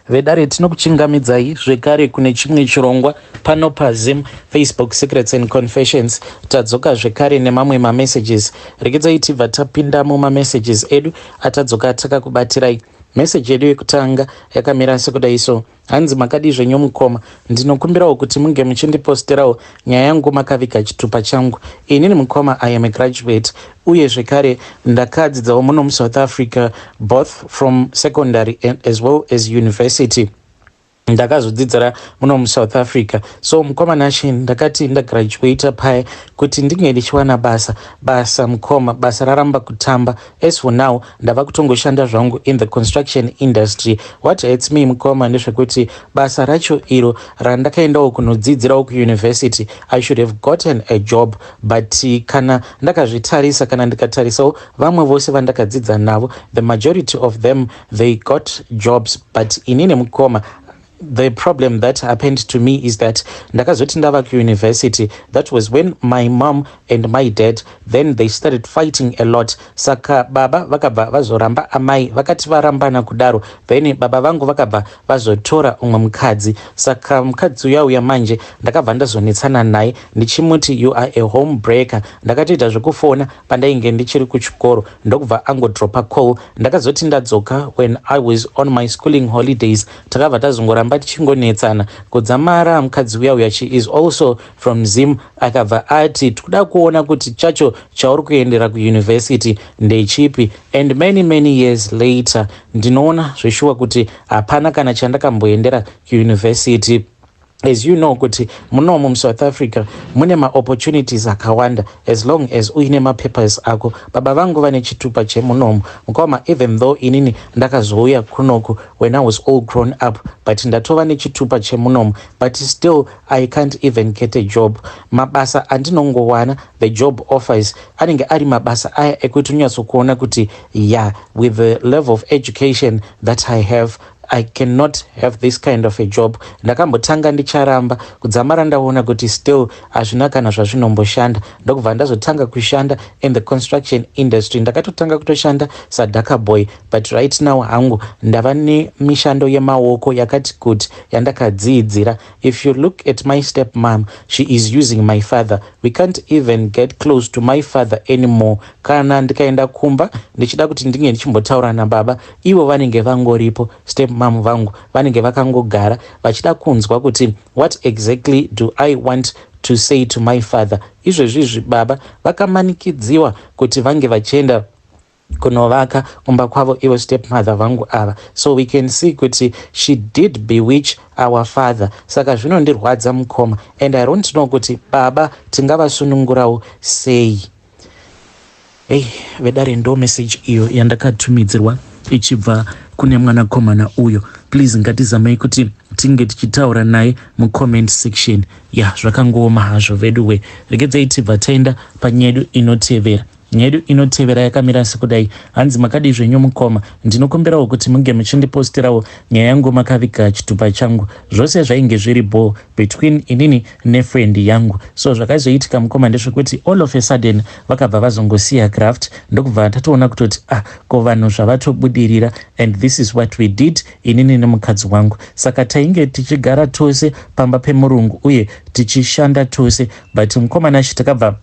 Vedare, tinokuchingamidzai zvekare kune chimwe chirongwa pano paZim Facebook Secrets and Confessions. Tadzoka zvekare nemamwe mamessages. Regedzai tibva tapinda mumamessages edu atadzoka takakubatirai. Meseji yedu yekutanga yakamira sekudai so. Hanzi, "Makadii zvenyu mukoma? Ndinokumbirawo kuti munge muchindiposterawo nyaya yangu makaviga chitupa changu. Inini mukoma, I am a graduate, uye zvekare ndakadzidzawo muno muSouth Africa, both from secondary and as well as university. Ndakazodzidzira muno muSouth Africa. So mukoma Nashe, ndakati ndagraduata paya kuti ndinge ndichiwana basa. Basa mukoma, basa raramba kutamba. As for now, ndava kutongoshanda zvangu in the construction industry. What hurts me mukoma ndezvekuti basa racho iro randakaendawo kunodzidzirawo kuuniversity, I should have gotten a job, but kana ndakazvitarisa, kana ndikatarisawo vamwe vose vandakadzidza navo, the majority of them, they got jobs, but inini mukoma, the problem that happened to me is that ndakazoti ndava kuuniversity, that was when my mom and my dad, then they started fighting a lot. Saka baba vakabva vazoramba amai. Vakati varambana kudaro, then baba vangu vakabva vazotora umwe mukadzi. Saka mukadzi uya uya manje ndakabva ndazonetsana naye ndichimuti, 'You are a home breaker.' Ndakatoita zvekufona pandainge ndichiri kuchikoro, ndokubva angodropa call. Ndakazoti ndadzoka when I was on my schooling holidays, takabva tazongoramba tichingonetsana kudzamara mukadzi uya uya, she is also from Zim, akabva ati, 'Tikuda kuona kuti chacho chauri kuendera kuuniversity ndechipi.' And many many years later, ndinoona zveshuwa kuti hapana kana chandakamboendera kuuniversity. As you know kuti munomu muSouth Africa mune maopportunities akawanda as long as uine mapapers ako. Baba vangu vane chitupa chemunomu mukoma. Even though inini ndakazouya kunoku when I was all grown up, but ndatova nechitupa chemunomu, but still I can't even get a job. Mabasa andinongowana, the job offers anenge ari mabasa aya ekuti unyatsokuona kuti, yeah, with the level of education that I have, I cannot have this kind of a job. Ndakambotanga ndicharamba, kudzamara ndaona kuti still hazvina kana zvazvinomboshanda, ndokubva ndazotanga kushanda in the construction industry. Ndakatotanga kutoshanda sadhaka boy, but right now hangu ndava nemishando yemaoko yakati kuti yandakadziidzira. If you look at my step mom, she is using my father. We can't even get close to my father anymore. Kana ndikaenda kumba ndichida kuti ndinge ndichimbotaura nababa, ivo vanenge vangoripo. Step mom vangu vanenge vakangogara vachida kunzwa kuti what exactly do I want to say to my father. Izvezvizvi baba vakamanikidziwa kuti vange vachienda kunovaka kumba kwavo, ivo stepmother vangu ava. So we can see kuti she did bewitch our father. Saka zvinondirwadza mukoma, and I don't know kuti baba tingavasunungurawo sei." Ei vedare, ndo message iyo yandakatumidzirwa ichibva kune mwanakomana uyo. Please, ngatizamei kuti tinge tichitaura naye mucomment section. Ya, zvakangooma hazvo veduwe. Regedzai tibva taenda panyedu inotevera. Nyedu inotevera yakamira sekudai. Hanzi, "Makadii zvenyu mukoma? Ndinokumbirawo kuti munge muchindiposterawo nyaya yangu makaviga chitupa changu. Zvose zvainge zviri bho between inini nefriend yangu. So zvakazoitika mukoma ndezvekuti all of a sudden vakabva vazongosiya graft, ndokubva tatoona kutoti, ah, ko vanhu zvavatobudirira. And this is what we did, inini nemukadzi wangu. Saka tainge tichigara tose pamba pemurungu uye tichishanda tose, but mukomana chi takabva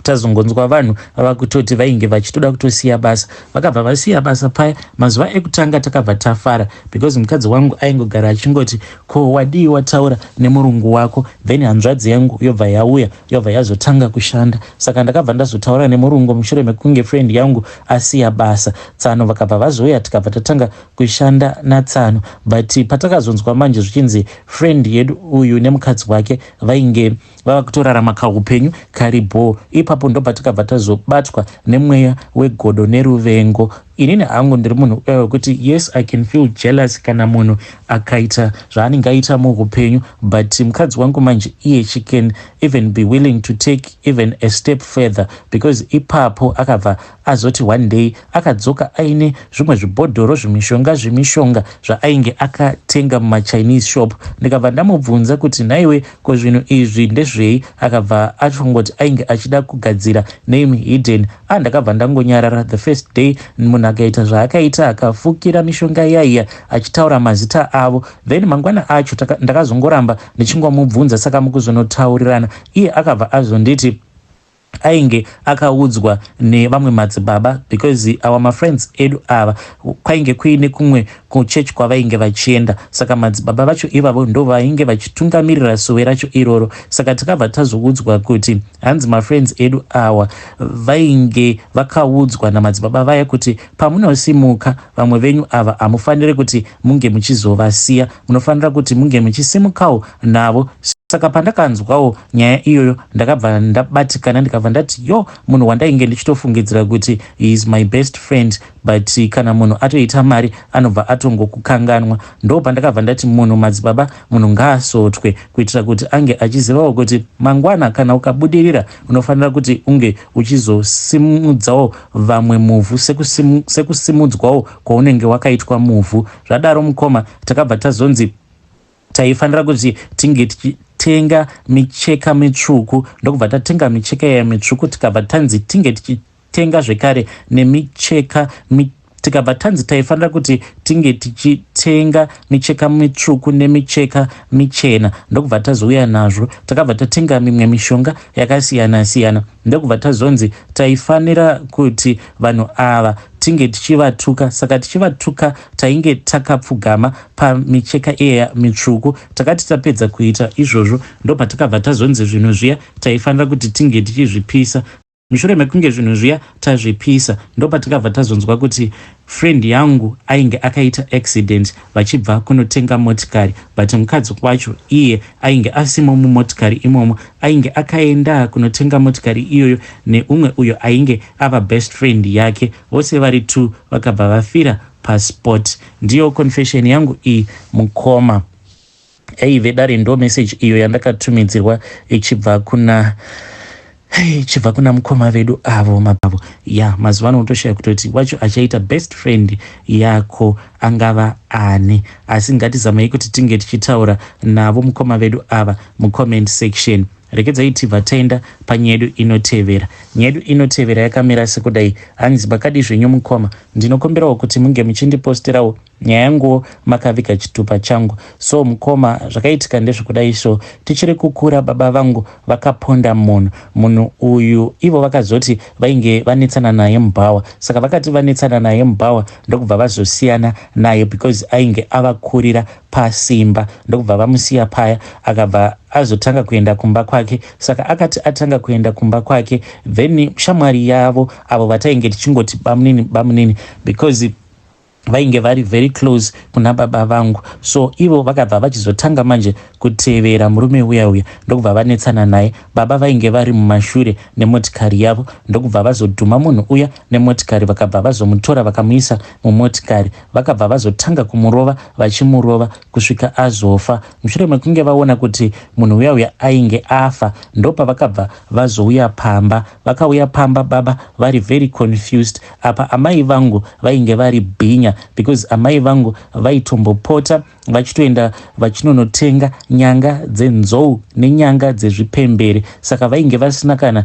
tazongonzwa vanhu vava kutoti vainge vachitoda kutosiya basa. Vakabva vasiya basa paya. Mazuva ekutanga takabva tafara because mukadzi wangu aingogara achingoti, 'Ko wadii wataura nemurungu wako?' Then hanzvadzi yangu yobva yauya, yobva yazotanga kushanda. Saka ndakabva ndazotaura nemurungu mushure mekunge friend yangu asiya basa. Tsano vakabva vazouya, tikabva tatanga kushanda natsano. But patakazonzwa manje zvichinzi friend yedu uyu nemukadzi wake vainge vava kutorarama kaupenyu kari bho, ipapo ndobva takabva tazobatwa nemweya wegodo neruvengo. Inini hangu ndiri munhu uya wekuti, yes, I can feel jealous kana munhu akaita zvaanenge aita muupenyu, but mukadzi wangu manje iye, she can even be willing to take even a step further, because ipapo akabva azoti one day akadzoka aine zvimwe zvibhodhoro zvimishonga zvimishonga zvaainge akatenga mumachinese shop. Ndikabva ndamubvunza kuti, 'Nhaiwe, ko zvinhu izvi ndezvei?' Akabva achongoti ainge achida kugadzira name hidden. Ndakabva ndangonyarara. The first day munhu akaita zvaakaita, akafukira mishonga iyaiya achitaura mazita avo. Then mangwana acho ndakazongoramba ndichingomubvunza, saka mukuzonotaurirana iye akabva azonditi ainge akaudzwa nevamwe madzibaba, because our mafriends edu ava kwainge kuine kumwe kuchechi kwavainge vachienda. Saka madzibaba vacho ivavo ndo vainge vachitungamirira sowe racho iroro. Saka takabva tazoudzwa kuti hanzi mafriends edu awa vainge vakaudzwa namadzibaba vaya kuti pamunosimuka, vamwe venyu ava hamufaniri kuti munge muchizovasiya, munofanira kuti munge muchisimukawo navo. Saka pandakanzwawo nyaya iyoyo, ndakabva ndabatikana, ndikabva ndati, "Yo, munhu wandainge ndichitofungidzira kuti he is my best friend, but kana munhu atoita mari anobva atongokukanganwa." Ndo pandakabva ndati munhu, madzibaba, munhu ngaasotwe kuitira kuti ange achizivawo kuti mangwana kana ukabudirira unofanira kuti unge uchizosimudzawo vamwe muvhu sekusimudzwawo kwaunenge wakaitwa muvhu. Zvadaro, mukoma, takabva tazonzi taifanira kuti tinge tichitenga micheka mitsvuku. Ndokubva tatenga micheka iya mitsvuku, tikabva tanzi tinge tichitenga zvekare nemicheka, tikabva tanzi taifanira kuti tinge tichitenga micheka mitsvuku nemicheka michena. Ndokubva tazouya nazvo, takabva tatenga mimwe mishonga yakasiyana siyana. Ndokubva tazonzi taifanira kuti vanhu ava tinge tichivatuka. Saka tichivatuka tainge takapfugama pamicheka iya mitsvuku. Takati tapedza kuita izvozvo, ndopatakabva tazonzi zvinhu zviya taifanira kuti tinge tichizvipisa. Mushure mekunge zvinhu zviya tazvipisa, ndopatakabva tazonzwa kuti friend yangu ainge akaita accident vachibva kunotenga motikari, but mukadzi wacho iye ainge asimo mumotikari imomo. Ainge akaenda kunotenga motikari iyoyo neumwe uyo ainge ava best friend yake. Vose vari two vakabva vafira paspot. Ndiyo confession yangu iyi, mukoma. Ei vedare, ndo message iyo yandakatumidzirwa ichibva kuna mukoma vedu avo mabavo. Ya, mazuva ano utoshaya kutoti wacho achaita best friend yako angava ani. Asi ngatizamei kuti tinge tichitaura navo mukoma vedu ava mucomment section. Rekedzai tibva taenda panyedu inotevera. Nyedu inotevera yakamira sekudai. Hanzi, "Makadi zvenyu mukoma? Ndinokumbirawo kuti munge muchindiposterawo nyaya yanguwo makaviga chitupa changu. So mukoma, zvakaitika ndezvekudai. So tichiri kukura, baba vangu vakaponda munhu. Munhu uyu ivo vakazoti vainge vanetsana naye mubhawa. Saka vakati vanetsana naye mubhawa, ndokubva vazosiyana naye because ainge avakurira pasimba, ndokubva vamusiya paya. Akabva azotanga kuenda kumba kwake. Saka akati atanga kuenda kumba kwake, then shamwari yavo avo vatainge tichingoti bamunini, bamunini, because vainge vari very close kuna baba vangu, so ivo vakabva vachizotanga manje kutevera murume uya uya, ndokubva vanetsana naye. Baba vainge vari mumashure nemotikari yavo, ndokubva vazodhuma munhu uya nemotikari. Vakabva vazomutora, vakamuisa mumotikari, vakabva vazotanga kumurova, vachimurova kusvika azofa. Mushure mekunge vaona kuti munhu uya uya ainge afa, ndopavakabva vazouya pamba. Vakauya pamba baba vari very confused. Apa amai vangu vainge vari bhinya, because amai vangu vaitombopota vachitoenda vachinonotenga nyanga dzenzou nenyanga dzezvipembere. Saka vainge vasina kana,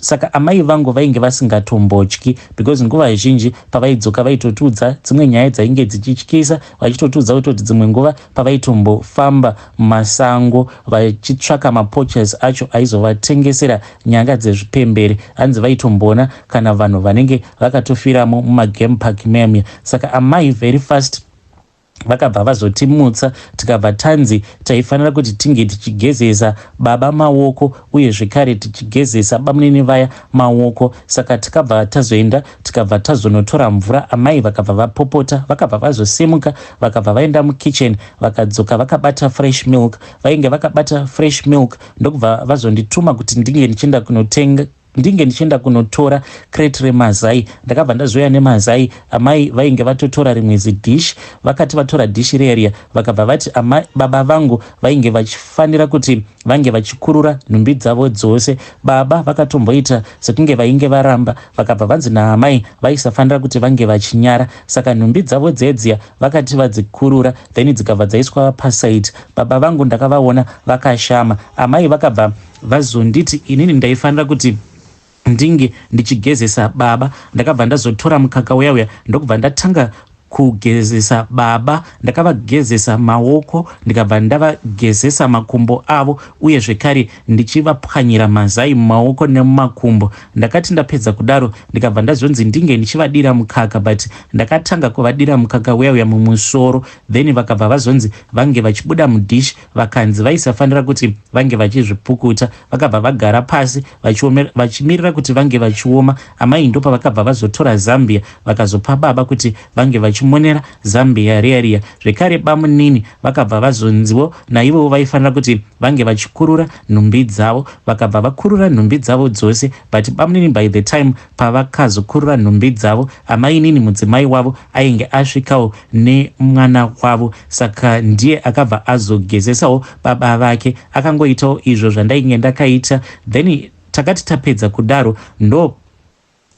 saka amai vangu vainge vasingatombotyi, because nguva zhinji pavaidzoka vaitotiudza dzimwe nyaya dzainge dzichityisa, vachitotiudza kutoti dzimwe nguva pavaitombofamba mumasango vachitsvaka mapoachers acho aizovatengesera nyanga dzezvipembere, hanzi vaitomboona kana vanhu vanenge vakatofiramo mumagame park memuya. Saka amai very fast vakabva vazotimutsa, tikabva tanzi taifanira kuti tinge tichigezesa baba maoko, uye zvekare tichigezesa bamunini vaya maoko. Saka tikabva tazoenda, tikabva tazonotora mvura. Amai vakabva vapopota, vakabva vazosimuka, vakabva vaenda mukitchen, vakadzoka vakabata fresh milk. Vainge vakabata fresh milk, ndokubva vazondituma kuti ndinge ndichienda kunotenga, ndinge ndichienda kunotora crate remazai. Ndakabva ndazouya nemazai. Amai vainge vatotora rimwe zidhishi. Vakati vatora dhishi riya riya, vakabva vati baba vangu vainge vachifanira kuti vange vachikurura nhumbi dzavo dzose. Baba vakatomboita sekunge vainge varamba, vakabva vanzi naamai vaisafanira kuti vange vachinyara. Saka nhumbi dzavo dzedziya vakati vadzikurura, then dzikabva dzaiswa paside. Baba vangu ndakavaona vakashama. Amai vakabva vazonditi inini ndaifanira kuti Ndinge ndichigezesa baba. Ndakabva ndazotora mukaka uya uya ndokubva ndatanga kugezesa baba. Ndakavagezesa maoko, ndikabva ndavagezesa makumbo avo, uye zvekare ndichivapwanyira mazai mumaoko nemumakumbo. Ndakati ndapedza kudaro, ndikabva ndazonzi ndinge ndichivadira mukaka, but ndakatanga kuvadira mukaka uya uya mumusoro. Then vakabva vazonzi vange vachibuda mudhishi, vakanzi vaisafanira kuti vange vachizvipukuta. Vakabva vagara pasi vachimirira kuti vange vachioma. Amai ndopavakabva vazotora zambia, vakazopa baba kuti vange vachimonera zambia riya riya. Zvekare bamunini vakabva vazonziwo naivowo vaifanira kuti vange vachikurura nhumbi dzavo. Vakabva vakurura nhumbi dzavo dzose, but bamunini by the time pavakazokurura nhumbi dzavo, amainini mudzimai wavo ainge asvikawo nemwana wavo, saka ndiye akabva azogezesawo baba vake. Akangoitawo izvo zvandainge ndakaita. Then takati tapedza kudaro, ndo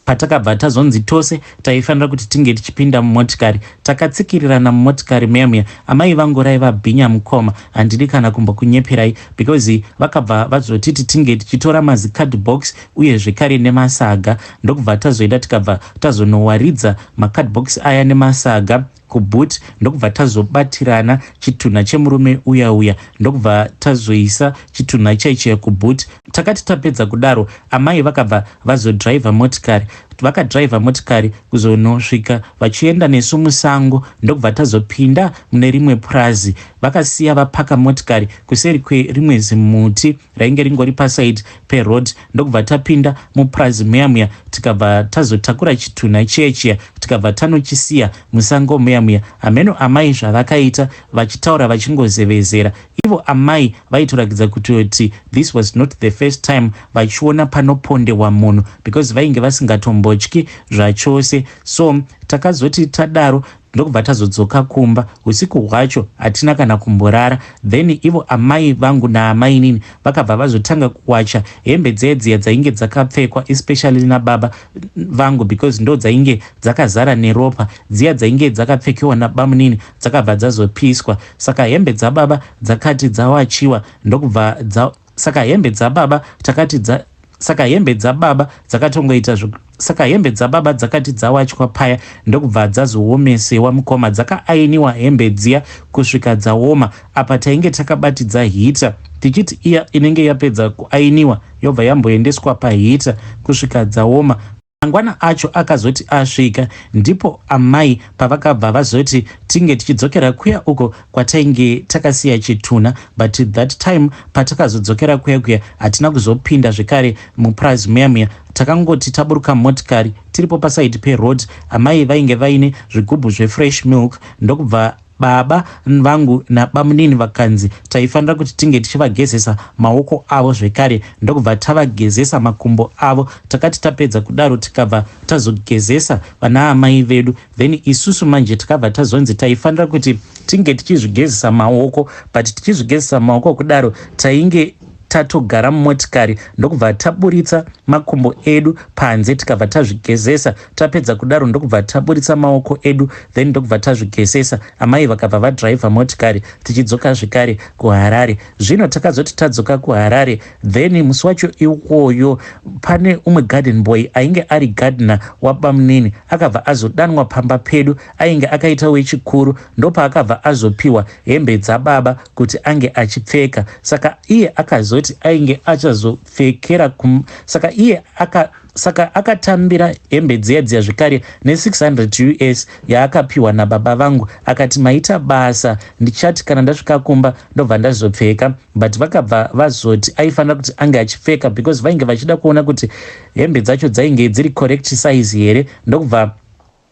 patakabva tazonzi tose taifanira kuti tinge tichipinda mumotikari. Takatsikirirana mumotikari muya muya. Amai vangu raiva bhinya, mukoma, handidi kana kumbokunyeperai, because vakabva vazotiti tinge tichitora mazicardbox uye zvekare nemasaga. Ndokubva tazoenda, tikabva tazonowaridza macardbox aya nemasaga kuboot, ndokubva tazobatirana chitunha chemurume uya uya, ndokubva tazoisa chitunha chaichiya kuboot. Takati tapedza kudaro, amai vakabva vazodhiraivha motikari. Vakadhiraivha motikari kuzonosvika vachienda nesu musango, ndokubva tazopinda mune rimwe purazi. Vakasiya vapaka motikari kuseri kwerimwe zimuti rainge ringori paside peroad, ndokubva tapinda mupurazi muya muya. Tikabva tazotakura chitunha chiya chiya, tikabva tanochisiya musango muya muya. Hameno amai zvavakaita, vachitaura vachingozevezera ivo. Amai vaitoratidza kutoti this was not the first time vachiona panopondewa munhu, because vainge vasingatombotyi zvachose. So takazoti tadaro, ndokubva tazodzoka kumba. Usiku hwacho hatina kana kumborara. Then ivo amai vangu naamainini vakabva vazotanga kuwacha hembe dziya dziya dzainge dzakapfekwa, especially nababa vangu, because ndo dzainge dzakazara neropa. Dziya dzainge dzakapfekewa nabamunini dzakabva dzazopiswa. Saka hembe dzababa dzakati dzawachiwa, ndokubva dza saka hembe dzababa takati dza saka hembe dzababa dzakatongoita, saka hembe dzababa dzakati dzawachwa paya, ndokubva dzazoomesewa, mukoma. Dzakaainiwa hembe dziya kusvika dzaoma. Apa tainge takabatidza heater, tichiti iya inenge yapedza kuainiwa yobva yamboendeswa paheater kusvika dzaoma. Mangwana acho akazoti asvika, ndipo amai pavakabva vazoti tinge tichidzokera kuya uko kwatainge takasiya chitunha. But that time patakazodzokera kuya kuya, hatina kuzopinda zvekare mupurazi muya muya. Takangoti taburuka motikari, tiripo paside peroad, amai vainge vaine zvigubhu zvefresh milk, ndokubva baba vangu nabamunini vakanzi taifanira kuti tinge tichivagezesa maoko avo zvekare, ndokubva tavagezesa makumbo avo. Takati tapedza kudaro, tikabva tazogezesa vana amai vedu. Then isusu manje takabva tazonzi taifanira kuti tinge tichizvigezesa maoko, but tichizvigezesa maoko kudaro, tainge tatogara mumotikari, ndokubva taburitsa makumbo edu panze, tikabva tazvigezesa. Tapedza kudaro, ndokubva taburitsa maoko edu, then ndokubva tazvigezesa. Amai vakabva vadhiraivha motikari, tichidzoka zvekare kuHarare. Zvino takazoti tadzoka kuHarare, then musi wacho iwoyo pane umwe garden boy ainge ari gardener wabamunini, akabva azodanwa pamba pedu. Ainge akaita wechikuru, ndopaakabva azopiwa hembe dzababa kuti ange achipfeka. Saka iye akazoti ainge achazopfekera kum... saka iye aka saka akatambira hembe dziya dziya zvekare ne600 US yaakapiwa nababa vangu. Akati, "Maita basa, ndichati kana ndasvika kumba ndobva ndazopfeka." But vakabva vazoti aifanira kuti ange achipfeka, because vainge vachida kuona kuti hembe dzacho dzainge dziri correct size here. Ndokubva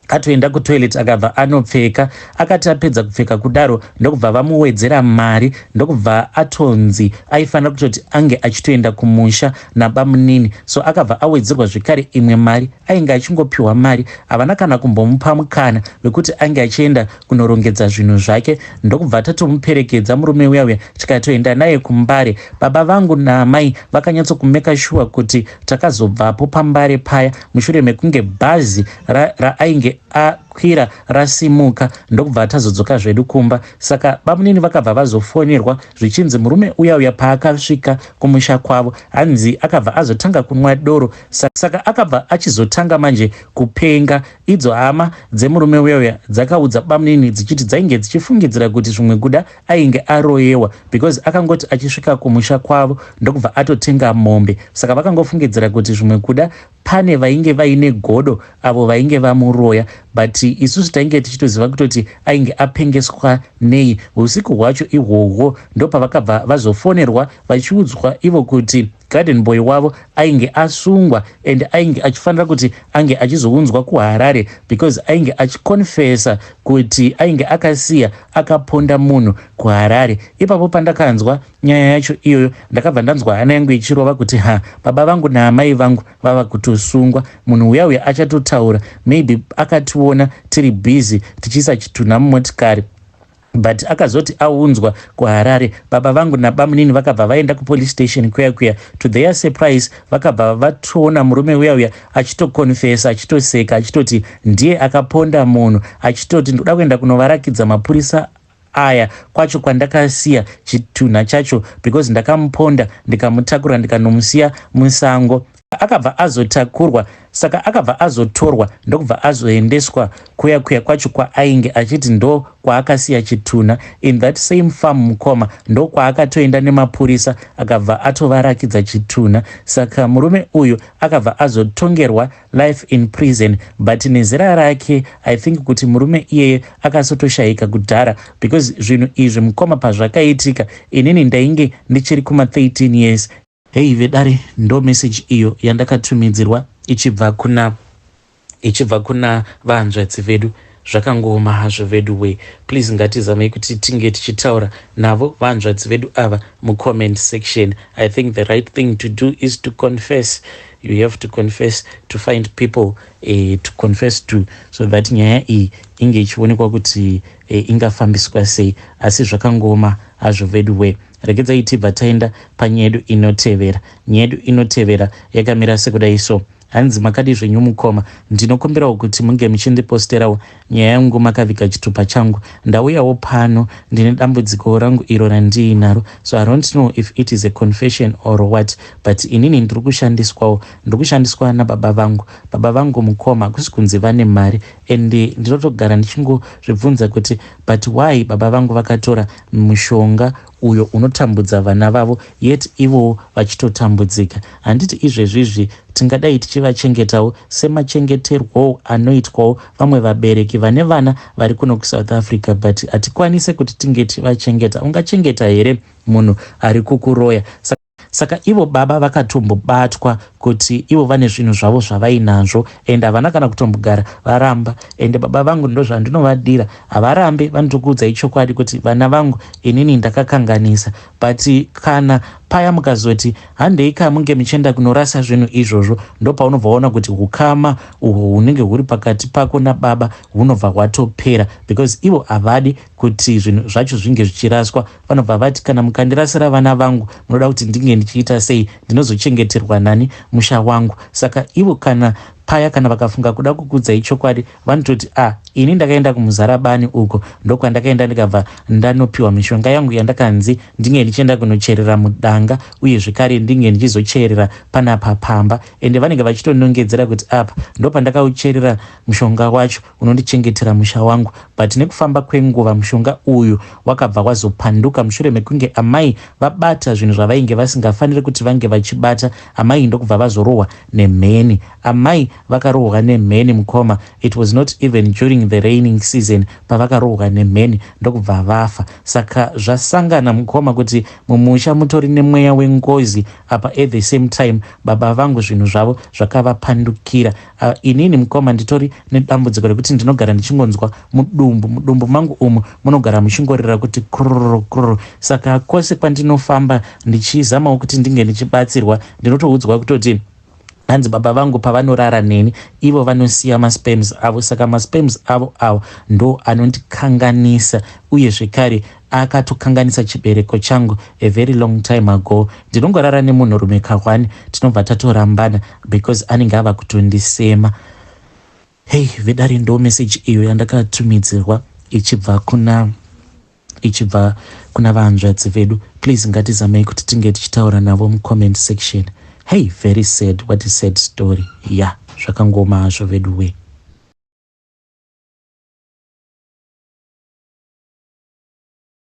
atoenda kutoilet, akabva anopfeka. Akati apedza kupfeka kudaro, ndokubva vamuwedzera mari, ndokubva atonzi aifanira kutoti ange achitoenda kumusha nabamunini. So akabva awedzerwa zvekare imwe mari. Ainge achingopiwa mari, havana kana kumbomupa mukana wekuti ange achienda kunorongedza zvinhu zvake. Ndokubva tatomuperekedza murume uya uya, tikatoenda naye kuMbare. Baba vangu naamai vakanyatsokumeka sure kuti takazobvapo paMbare paya mushure mekunge bhazi raainge ra. rakwira rasimuka, ndokubva tazodzoka zvedu kumba. Saka bamunini vakabva vazofonerwa zvichinzi murume uya uya paakasvika kumusha kwavo, hanzi akabva azotanga kunwa doro, saka akabva achizotanga manje kupenga. Idzo hama dzemurume uya uya dzakaudza bamunini dzichiti dzainge dzichifungidzira kuti zvimwe kuda ainge aroyewa, because akangoti achisvika kumusha kwavo ndokubva atotenga mombe. Saka vakangofungidzira kuti zvimwe kuda pane vainge vaine godo avo vainge vamuroya, but isusu tainge tichitoziva kutoti ainge apengeswa nei. Usiku hwacho ihwohwo ndopavakabva vazofonerwa vachiudzwa ivo kuti garden boy wavo ainge asungwa and ainge achifanira kuti ange achizounzwa kuHarare, because ainge achiconfessa kuti ainge akasiya akaponda munhu kuHarare. Ipapo pandakanzwa nyaya yacho iyoyo, ndakabva ndanzwa hana yangu ichirova kuti, ha, baba vangu naamai vangu vava kutosungwa. Munhu uya uya achatotaura, maybe akationa tiri busy tichiisa chitunha mumotikari. But akazoti aunzwa kuHarare, baba vangu nabamunini vakabva vaenda kupolice station kuya kuya. To their surprise, vakabva vatoona murume uya uya achitoconfessa, achitoseka, achitoti ndiye akaponda munhu, achitoti, "Ndoda kuenda kunovarakidza mapurisa aya kwacho kwandakasiya chitunha chacho, because ndakamuponda, ndikamutakura, ndikanomusiya musango." Akabva azotakurwa, saka akabva azotorwa, ndokubva azoendeswa kuya kuya kwacho kwaainge achiti ndo kwaakasiya chitunha, in that same farm. Mukoma, ndo kwaakatoenda nemapurisa, akabva atovarakidza chitunha. Saka murume uyu akabva azotongerwa life in prison, but nezera rake, I think kuti murume iyeye akasotoshayika kudhara, because zvinhu izvi, mukoma, pazvakaitika inini ndainge ndichiri kuma13 years. Hei vedare, ndo meseji iyo yandakatumidzirwa ichibva kuna vahanzvadzi vedu. Zvakangooma hazvo vedu we. Please, ngatizamei kuti tinge tichitaura navo vahanzvadzi vedu ava mucomment section. I think the right thing to do is to confess. You have to confess, to find people to confess to, so that nyaya iyi inge ichionekwa kuti ingafambiswa sei. Asi zvakangooma hazvo vedu we. Regedzai tibva taenda panyaya yedu inotevera. Nyaya yedu inotevera yakamira sekudai so. Hanzi, "Makadi zvenyu mukoma? Ndinokumbirawo kuti munge muchindiposterawo nyaya yangu makaviga chitupa changu. Ndauyawo pano ndine dambudziko rangu iro randiinaro." So I don't know if it is a confession or what, but inini ndiri kushandiswawo, ndiri kushandiswa nababa vangu. Baba vangu, mukoma, kusi kunzi vane mari, and ndinotogara ndichingozvibvunza kuti, but why baba vangu vakatora mushonga uyo unotambudza vana vavo, yet ivowo vachitotambudzika? Handiti izvezvizvi tingadai tichivachengetawo semachengeterwowo anoitwawo vamwe vabereki vane vana vari kuno kuSouth Africa? But hatikwanise kuti tinge tivachengeta. Ungachengeta here munhu ari kukuroya?" Saka ivo baba vakatombobatwa kuti ivo vane zvinhu zvavo zvavainazvo, and havana kana kutombogara varamba. Ende baba vangu, ndo zvandinovadira, havarambe, vanotokuudzai chokwadi kuti, "Vana vangu, inini ndakakanganisa." But kana paya mukazoti, "Handei kamunge muchienda kunorasa zvinhu izvozvo," ndo paunobva waona kuti ukama uhwo hunenge huri pakati pako nababa hunobva hwatopera, because ivo havadi kuti zvinhu zvacho zvinge zvichiraswa. Vanobva vati, "Kana mukandirasira vana vangu, munoda kuti ndinge ndichiita sei? Ndinozochengeterwa nani musha wangu?" Saka ivo kana paya kana vakafunga kuda kukudzai chokwadi, vanototi, "A ah, ini ndakaenda kumuzarabani uko, ndokwandakaenda, ndikabva ndanopiwa mishonga yangu yandakanzi ndinge ndichienda kunocherera mudanga, uye zvekare ndinge ndichizocherera panapa pamba." Ende vanenge vachitonongedzera kuti apa ndopandakaucherera mushonga wacho unondichengetera musha wangu. But nekufamba kwenguva, mushonga uyu wakabva wazopanduka mushure mekunge amai vabata zvinhu zvavainge vasingafaniri kuti vange vachibata. Amai ndokubva vazorohwa nemheni. Amai vakarohwa nemheni, mukoma. It was not even during the raining season pavakarohwa nemheni, ndokubva vafa. Saka zvasangana, mukoma, kuti mumusha mutori nemweya wengozi apa. At the same time, baba vangu zvinhu zvavo zvakavapandukira. Inini, mukoma, nditori nedambudziko rekuti ndinogara ndichingonzwa mudumbu mangu umu munogara muchingorira kuti krr krr. Saka kwose kwandinofamba ndichizamawo kuti ndinge ndichibatsirwa, ndinotoudzwa kutoti hanzi baba vangu pavanorara neni, ivo vanosiya masperms avo. Saka masperms avo avo ndo anondikanganisa, uye zvekare akatokanganisa chibereko changu a very long time ago. Ndinongorara nemunhurume ka1, tinobva tatorambana because anenge ava kutondisema. Hei vedare, ndo message iyo yandakatumidzirwa ichibva kuna vanzvadzi vedu. Please, ngatizamei kuti tinge tichitaura navo mucomment section. Hey, very sad, what a sad story. Ya, yeah, zvakangoma hazvo vedu we.